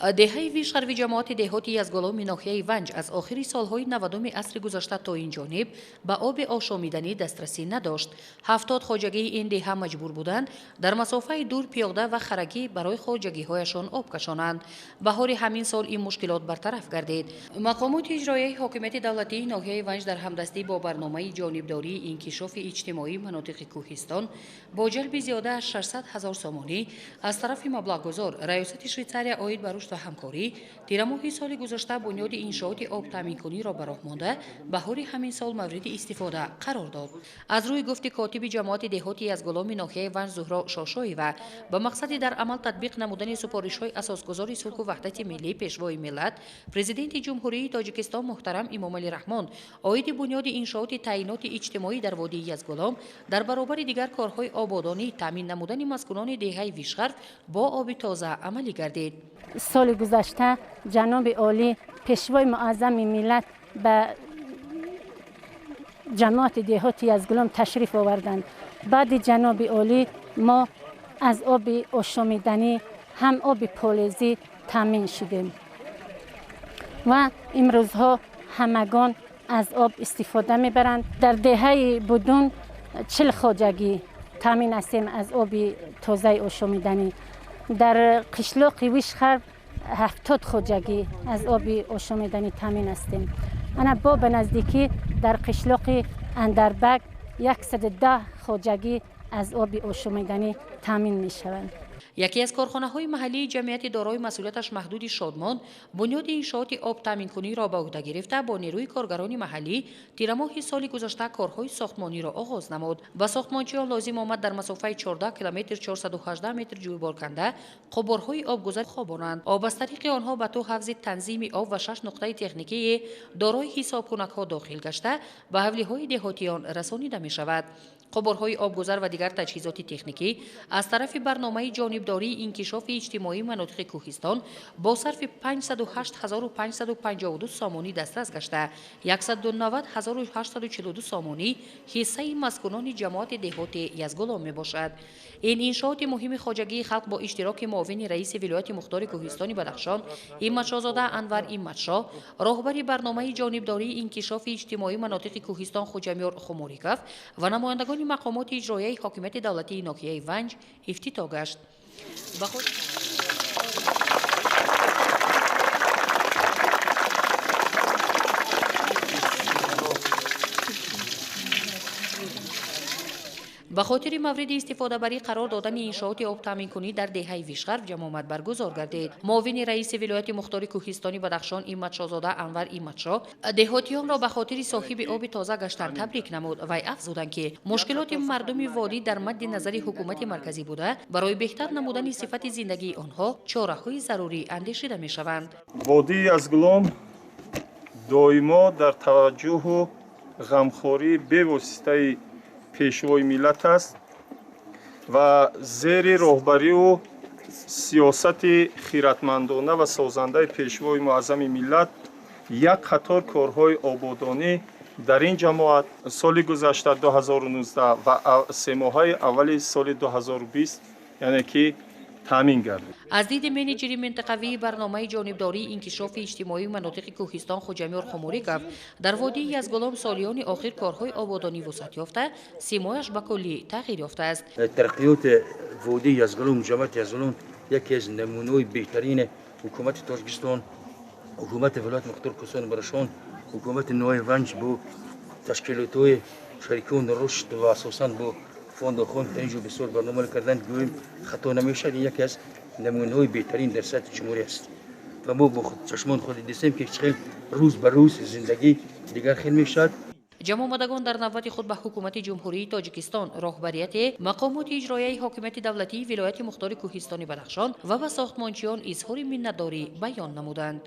Деҳаи Вишхарви ҷамоати деҳоти Язгуломи ноҳияи Ванҷ аз охири солҳои 90-уми асри гузашта то ин ҷониб ба оби ошомиданӣ дастрасӣ надошт. 70 хоҷагии ин деҳа маҷбур буданд дар масофаи дур пиёда ва харагӣ барои хоҷагиҳояшон об кашонанд. Баҳори ҳамин сол ин мушкилот бартараф гардид. Мақомоти иҷроияи ҳокимияти давлатии ноҳияи Ванҷ дар ҳамдастӣ бо барномаи ҷонибдории инкишофи иҷтимоии манотиқи кӯҳистон бо ҷалби зиёда аз 600 ҳазор сомонӣ аз тарафи маблағгузор Раёсати Швейтсария оид ба рушд ва ҳамкорӣ тирамоҳи соли гузашта бунёди иншооти обтаъминкуниро ба роҳ монда баҳори ҳамин сол мавриди истифода қарор дод. Аз рӯи гуфти котиби ҷамоати деҳоти Язгуломи ноҳияи Ванҷ Зуҳро Шошоева ба мақсади дар амал татбиқ намудани супоришҳои асосгузори сулҳу ваҳдати миллӣ, Пешвои миллат, Президенти Ҷумҳурии Тоҷикистон муҳтарам Эмомалӣ Раҳмон оиди бунёди иншооти таъиноти иҷтимоӣ дар водии Язгулом дар баробари дигар корҳои ободонӣ таъмин намудани маскунони деҳаи Вишхарв бо оби тоза амалӣ гардид. Соли гузашта ҷаноби олӣ, Пешвои муаззами миллат ба ҷамоати деҳоти Язгулом ташриф оварданд. Баъди ҷаноби олӣ мо аз оби ошомиданӣ ҳам оби полезӣ таъмин шудем ва имрӯзҳо ҳамагон аз об истифода мебаранд. Дар деҳаи Будун 40 хоҷагӣ таъмин ҳастем аз оби тозаи ошомиданӣ. Дар қишлоқи Вишхарв 70 хоҷагӣ аз оби ошомиданӣ таъмин ҳастем. Ана бо ба наздикӣ дар қишлоқи Андарбаг 110 хоҷагӣ аз оби ошомиданӣ таъмин мешаванд. Яке аз корхонаҳои маҳаллии ҷамъияти дорои масъулияташ маҳдуди Шодмон бунёди иншооти обтаъминкуниро ба уҳда гирифта бо нерӯи коргарони маҳаллӣ тирамоҳи соли гузашта корҳои сохтмониро оғоз намуд. Ба сохтмончиён лозим омад дар масофаи 14 километр 418 метр ҷӯйбор канда қубурҳои обгузар хобонанд. Об аз тариқи онҳо ба ту ҳавзи танзими об ва 6 нуқтаи техникии дорои ҳисобкунакҳо дохил гашта ба ҳавлиҳои деҳотиён расонида мешавад. Қубурҳои обгузар ва дигар таҷҳизоти техникӣ аз тарафи барномаи ҷонибдории инкишофи иҷтимоии манотиқи кӯҳистон бо сарфи 508 552 сомонӣ дастрас гашта 190 842 сомонӣ ҳиссаи маскунони ҷамоати деҳоти Язгулом мебошад. Ин иншооти муҳими хоҷагии халқ бо иштироки муовини раиси вилояти мухтори кӯҳистони Бадахшон Имматшоҳзода Анвар Имматшоҳ, роҳбари барномаи ҷонибдории инкишофи иҷтимоии манотиқи кӯҳистон Хуҷамёр Хумориков ва намояндагони мақомоти иҷроияи ҳокимияти давлатии ноҳияи Ванҷ ифтитоҳ гашт. Ба хотири мавриди истифодабарӣ қарор додани иншооти обтаъминкунӣ дар деҳаи Вишхарв ҷамъомад баргузор гардид. Муовини раиси вилояти мухтори кӯҳистони Бадахшон Имматшоҳзода Анвар Имматшоҳ деҳотиёнро ба хотири соҳиби оби тоза гаштан табрик намуд. Вай афзуданд, ки мушкилоти мардуми водӣ дар мадди назари ҳукумати марказӣ буда, барои беҳтар намудани сифати зиндагии онҳо чораҳои зарурӣ андешида мешаванд. Водии Язгулом доимо дар таваҷҷӯҳу ғамхории бевоситаи Пешвои миллат аст ва зери роҳбариву сиёсати хиратмандона ва созандаи Пешвои муаззами миллат як қатор корҳои ободонӣ дар ин ҷамоат соли гузашта 2019 ва семоҳаи аввали соли 2020, яъне ки таъмин гардид. Аз диди менеҷери минтақавии барномаи ҷонибдории инкишофи иҷтимоии манотиқи кӯҳистон Хуҷамёр Хумориков дар водии Язгулом солиёни охир корҳои ободонӣ вусъат ёфта, симояш ба куллӣ тағйир ёфтааст. Тараққиёти водии Язгулом, ҷамоати Язгулом яке аз намунаҳои беҳтарини ҳукумати Тоҷикистон, ҳукумати вилояти мухтори кӯҳистони Бадахшон, ҳукумати ноҳияи Ванҷ бо ташкилотҳои шарикони рушд ва асосан бо фонду хон дар инҷо бисёр барнома карданд, гӯем хато намешавад. Ин яке аз намунаҳои беҳтарин дар сатҳи ҷумҳурӣ аст ва мо бо чашмони худ дидем, ки чӣ хел рӯз ба рӯз зиндагӣ дигар хел мешавад. Ҷамъомадагон дар навбати худ ба ҳукумати Ҷумҳурии Тоҷикистон, роҳбарияти мақомоти иҷроияи ҳокимияти давлатии вилояти мухтори кӯҳистони Бадахшон ва ба сохтмончиён изҳори миннатдорӣ баён намуданд.